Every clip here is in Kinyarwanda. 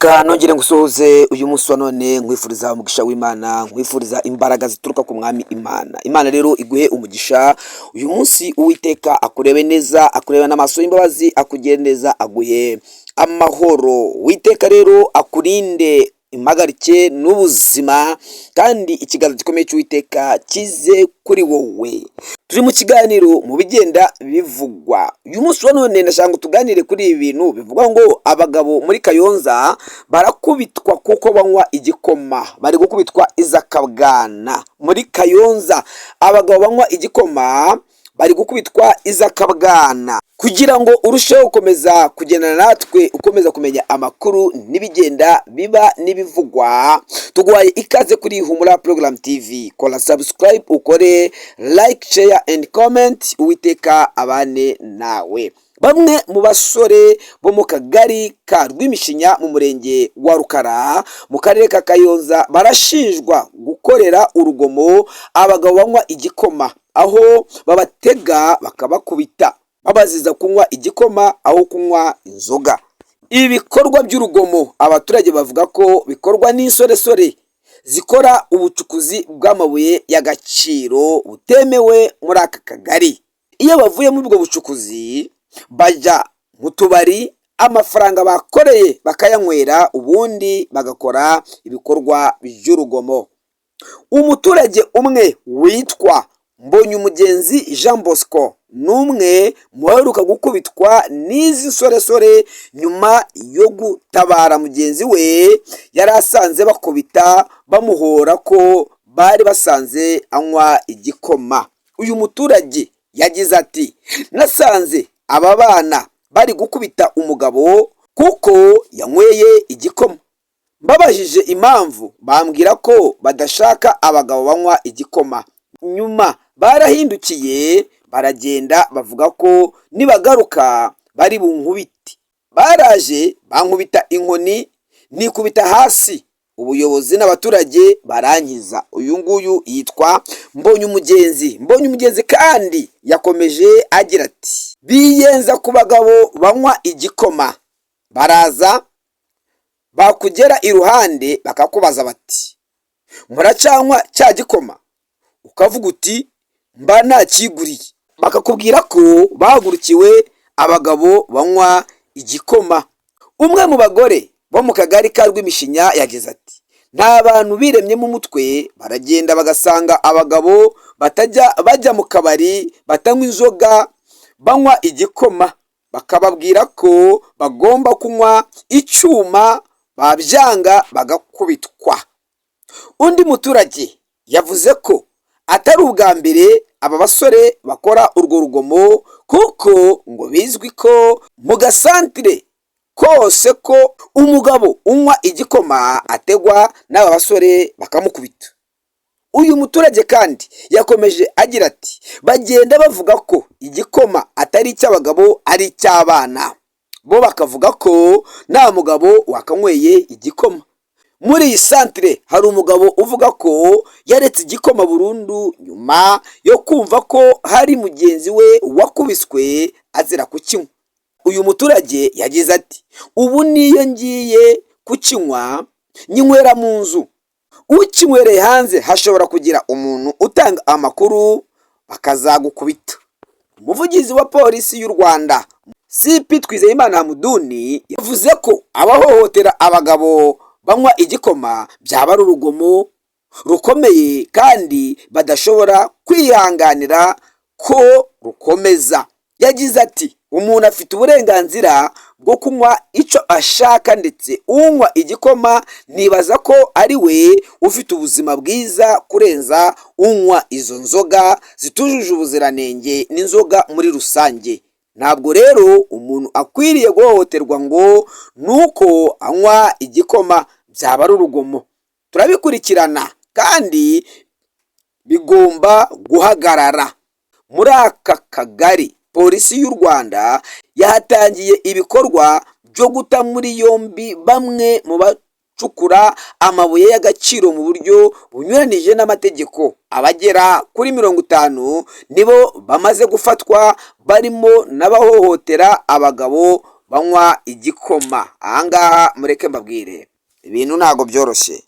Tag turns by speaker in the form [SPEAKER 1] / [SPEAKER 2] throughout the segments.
[SPEAKER 1] Reka nongere ngusuhuze uyu munsi wa none, nkwifuriza umugisha w'Imana, nkwifuriza imbaraga zituruka ku Mwami Imana. Imana rero iguhe umugisha uyu munsi. Uwiteka akurebe neza, akurebe n'amaso y'imbabazi, akugire neza, aguhe amahoro. Uwiteka rero akurinde impagarike n'ubuzima, kandi ikiganza gikomeye cy'Uwiteka kize kuri wowe. Turi mu kiganiro mu bigenda bivugwa. Uyu munsi wa none ndashaka ngo tuganire kuri ibi bintu bivugwa ngo abagabo muri Kayonza barakubitwa kuko banywa igikoma. Bari gukubitwa izakabwana muri Kayonza. Abagabo banywa igikoma bari gukubitwa izakabwana. Kugira ngo urusheho gukomeza kugendana natwe, ukomeza kumenya amakuru n'ibigenda biba n'ibivugwa, tuguhaye ikaze kuri Humura Program TV. Kora subscribe, ukore like, share and comment. Uwiteka abane nawe. Bamwe mu basore bo mu kagari ka Rwimishinya mu murenge wa Rukara mu karere ka Kayonza barashinjwa gukorera urugomo abagabo banywa igikoma, aho babatega bakabakubita babaziza kunywa igikoma aho kunywa inzoga. Ibi bikorwa by'urugomo abaturage bavuga ko bikorwa n'insoresore zikora ubucukuzi bw'amabuye y'agaciro butemewe muri aka kagari. Iyo bavuye muri ubwo bucukuzi bajya mu tubari, amafaranga bakoreye bakayanywera, ubundi bagakora ibikorwa by'urugomo. Umuturage umwe witwa Mbonyumugenzi Jean Bosco ni umwe mu baheruka gukubitwa n'izi nsoresore nyuma yo gutabara mugenzi we yari asanze bakubita, bamuhora ko bari basanze anywa igikoma. Uyu muturage yagize ati: "Nasanze aba bana bari gukubita umugabo kuko yanyweye igikoma. Mbabajije impamvu, bambwira ko badashaka abagabo banywa igikoma. Nyuma barahindukiye baragenda, bavuga ko nibagaruka bari bunkubite. Baraje bankubita inkoni, nikubita hasi, ubuyobozi n'abaturage barankiza." Uyu nguyu yitwa Mbonyumugenzi. Mbonyumugenzi kandi yakomeje agira ati: "Biyenza ku bagabo banywa igikoma. Baraza bakugera iruhande bakakubaza bati: 'Muracyanywa cya gikoma?' Ukavuga uti: 'Mba nakiguriye.' Bakakubwira ko bahagurukiwe abagabo banywa igikoma." Umwe mu bagore bo mu kagari ka Rwimishinya yagize ati: "Nta bantu biremyemo umutwe, baragenda bagasanga abagabo batajya bajya mu kabari, batanywa inzoga, banywa igikoma, bakababwira ko bagomba kunywa icyuma, babyanga bagakubitwa." Undi muturage yavuze ko atari ubwa mbere aba basore bakora urwo rugomo, kuko ngo bizwi ko mu gasantire kose ko umugabo unywa igikoma ategwa n'aba basore bakamukubita. Uyu muturage kandi yakomeje agira ati: "Bagenda bavuga ko igikoma atari icy'abagabo, ari icy'abana, bo bakavuga ko nta mugabo wakanyweye igikoma. Muri iyi santire hari umugabo uvuga ko yaretse igikoma burundu nyuma yo kumva ko hari mugenzi we wakubiswe azira kukinywa." Uyu muturage yagize ati: "Ubu niyo ngiye kukinywa nyinywera mu nzu. Ukinywereye hanze hashobora kugira umuntu utanga amakuru bakazagukubita." Umuvugizi wa Polisi y'u Rwanda, CP Twizeyimana Hamuduni, yavuze ko abahohotera abagabo banywa igikoma byaba ari urugomo rukomeye kandi badashobora kwihanganira ko rukomeza. Yagize ati: "Umuntu afite uburenganzira bwo kunywa icyo ashaka, ndetse unywa igikoma nibaza ko ari we ufite ubuzima bwiza kurenza unywa izo nzoga zitujuje ubuziranenge n'inzoga muri rusange. Ntabwo rero umuntu akwiriye guhohoterwa ngo ni uko anywa igikoma, byaba ari urugomo. Turabikurikirana kandi bigomba guhagarara." Muri aka kagari Polisi y'u Rwanda yahatangiye ibikorwa byo guta muri yombi bamwe mu bacukura amabuye y'agaciro mu buryo bunyuranije n'amategeko. Abagera kuri 50 nibo bamaze gufatwa, barimo n'abahohotera abagabo banywa igikoma. banywa igikoma. Ahangaha mureke mbabwire, ibintu ntabwo byoroshye.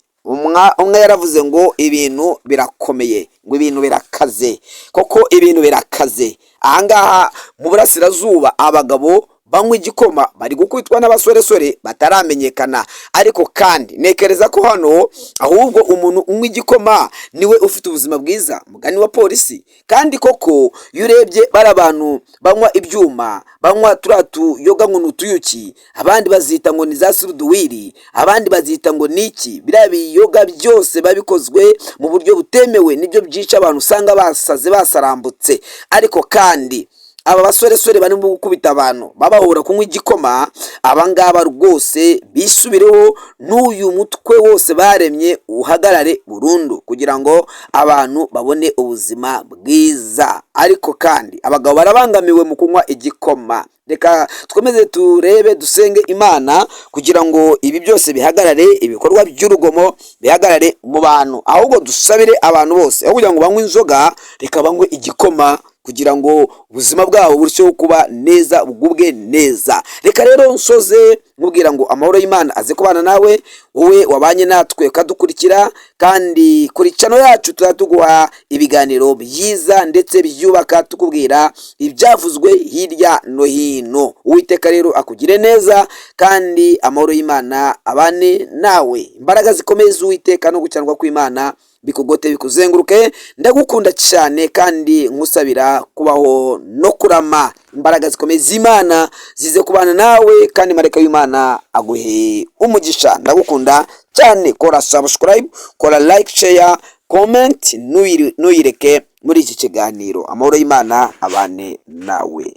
[SPEAKER 1] Umwe yaravuze ngo ibintu birakomeye, ngo ibintu birakaze koko, ibintu birakaze. Ahangaha mu burasirazuba abagabo banywa igikoma bari gukubitwa n'abasoresore bataramenyekana. Ariko kandi ntekereza ko hano ahubwo umuntu unywa igikoma niwe ufite ubuzima bwiza, mugani wa polisi. Kandi koko iyo urebye bari abantu banywa ibyuma, banywa turiya tuyoga ngo ni utuyuki, abandi bazita ngo ni za suruduwiri, abandi bazita ngo ni iki, biriya biyoga byose biba bikozwe mu buryo butemewe, nibyo byica abantu, usanga basaze, basarambutse. Ariko kandi aba basoresore barimo gukubita abantu babahora kunywa igikoma, aba ngaba rwose bisubireho, n'uyu mutwe wose baremye uhagarare burundu kugira ngo abantu babone ubuzima bwiza. Ariko kandi abagabo barabangamiwe mu kunywa igikoma. Reka twemeze, turebe, dusenge Imana kugira ngo ibi byose bihagarare, ibikorwa by'urugomo bihagarare mu bantu. Ahubwo dusabire abantu bose, aho kugira ngo banywe inzoga, reka banywe igikoma kugira ngo ubuzima bwabo burusheho kuba neza, bugubwe neza. Reka rero nsoze nkubwira ngo amahoro y'Imana aze kubana nawe, wowe wabanye natwe ukadukurikira. Kandi kuri channel yacu tuba tuguha ibiganiro byiza ndetse byubaka, tukubwira ibyavuzwe hirya no hino. Uwiteka rero akugire neza, kandi amahoro y'Imana abane nawe. Imbaraga zikomeye z'Uwiteka no gukiranirwa kw'Imana bikugote, bikuzenguruke. Ndagukunda cyane kandi nkusabira kubaho no kurama. Imbaraga zikomeye z'Imana zize kubana nawe, kandi marayika w'Imana aguhe umugisha. Ndagukunda cyane. Kora subscribe, kora like, share, comment, ntuyireke muri iki kiganiro. Amahoro y'Imana abane nawe.